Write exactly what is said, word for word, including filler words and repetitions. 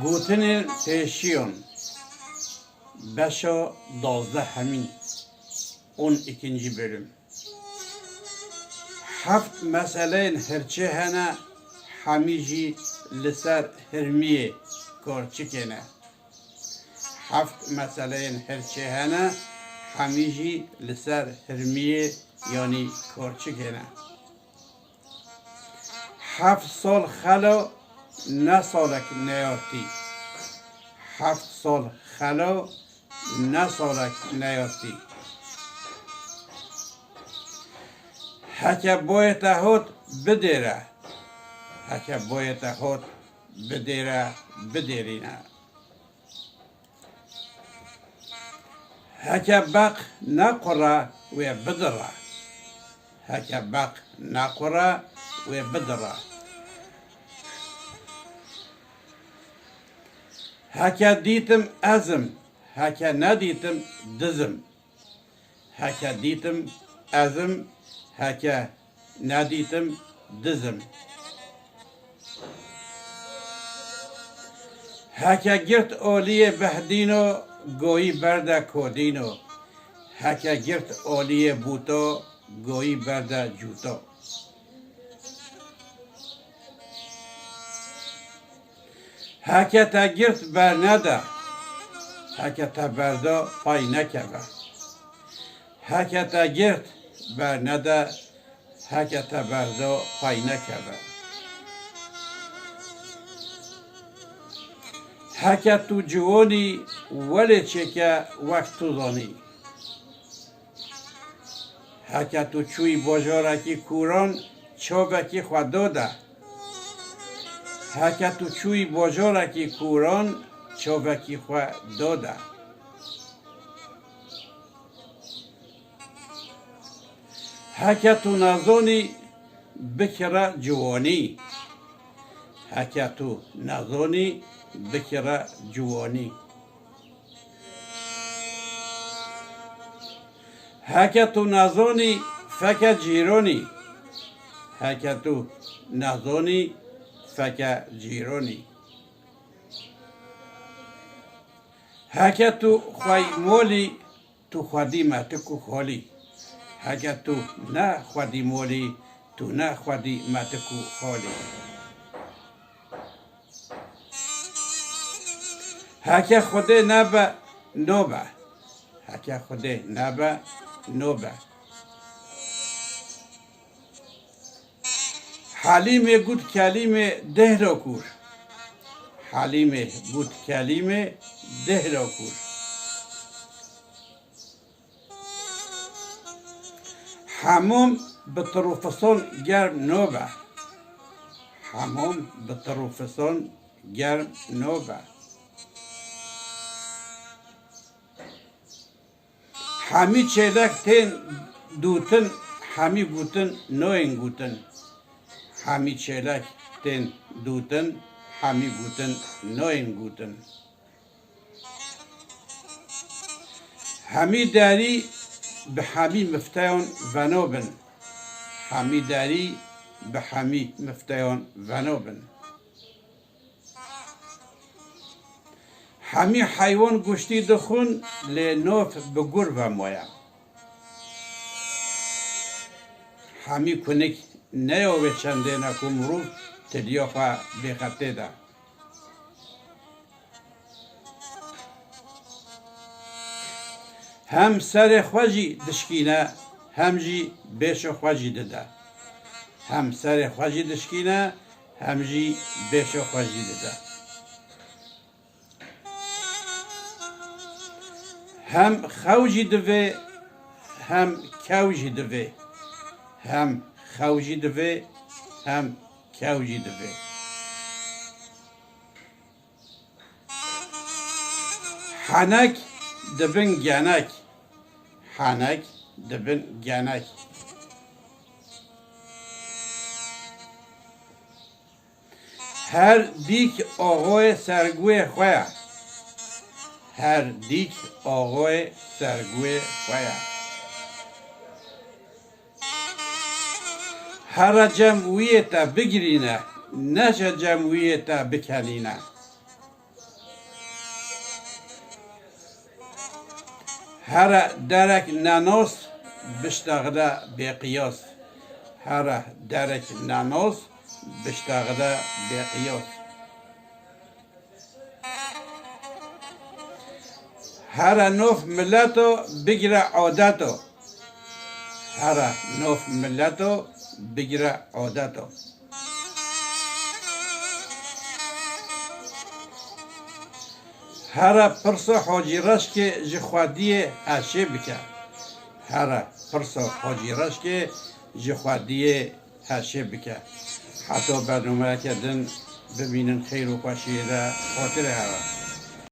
Gotinên pêşiyan, beşa duwazdehemîn, on ikinci bölüm. Heft meseleyên hirçê hene, hemî jî li ser hirmiyê karçikê ne. Heft meseleyên hirçê hene, hemî jî li ser hirmiyê, yanî karçikê ne. Heft sal xelo, ne salek neyartî. Heft sal xelo, ne salek neyartî. Heke boyê te hot, bidêre. Heke boyê te hot, bidêre, bidêrîne. Heke beq nequre, wê bidire. Heke beq nequre, wê bidire. Heke dîtim, ez im. Heke nedîtim, diz im. Heke dîtim, ez im. Heke nedîtim, diz im. Heke girt oliyê behdîno, goyî berde kodîno. Heke girt oliyê bûto, goyî berde cûto. Heke te girt bernede, heke te berdo pay nekeve. Heke te girt bernede, heke te berdo pay nekeve. Heke tu ciwonî, welê çêke wek tu zanî. Heke tu çûyî bajarekî kûran, çavekî xwe dode. Heke tu çûyî bajarekî kûran, çavekî xwe dode. Heke tu nezanî, bikire ciwanî. Heke tu nezanî, bikire ciwanî. Heke tu nezanî, feke cîranî. Heke tu nezanî, feke cîranî. Heke tu xwey molî, tu xwedî metik û xolî. Heke tu ne xwedî molî, tu ne xwedî metik û xolî. Heke Xwedê nebe, nobe. Heke Xwedê nebe, nobe. Helîmê got kelîmê dehro kûr. Helîmê got kelîmê dehro kûr. Hemûm bi tirûfisan germ nobe. Hemûm bi tirûfisan germ nobe. Hemî çêlek tên dûtin, hemî gûtin noyên gûtin. Hemî çêlek tên dûtin, hemî gûtin noyên gûtin. Hemî derî bi hemî mifteyan veno bin. Hemî derî bi hemî mifteyan veno bin. Hemî heywan goştî dixwin, lê nov bi gur vemoye. Hemî kunik neyo wê çendêne ku mirov tiliya xwe bêxetê de. Hem serê xwe jî dişkîne, hem jî bêşo xwe jî dide. Hem serê xwe jî dişkîne, hem jî bêşo xwe jî dide. Hem xew jî divê, hem kew jî divê. Hem xew jî divê, hem kew jî divê. Henek dibin genek. Henek dibin genek. Her dîk axoyê serguhê xwe ye. Her dîk axoyê serguhê xwe ye. Here cem wiyê te bigirîne, neşe cem wiyê te bikenîne. Here derek nenos, biştexile bêqiyas. Here derek nenos, biştexile bêqiyas. Here nof mileto, bigire adeto. Here nof mileto, bigire adeto. Here pirso Hacî Reşkê ji xwediyê heşê bike. Here pirso Hacî Reşkê ji xwediyê heşê bike. Heta bernameyeke din bimînin xêr û xweşiyê de, xatirê hewe.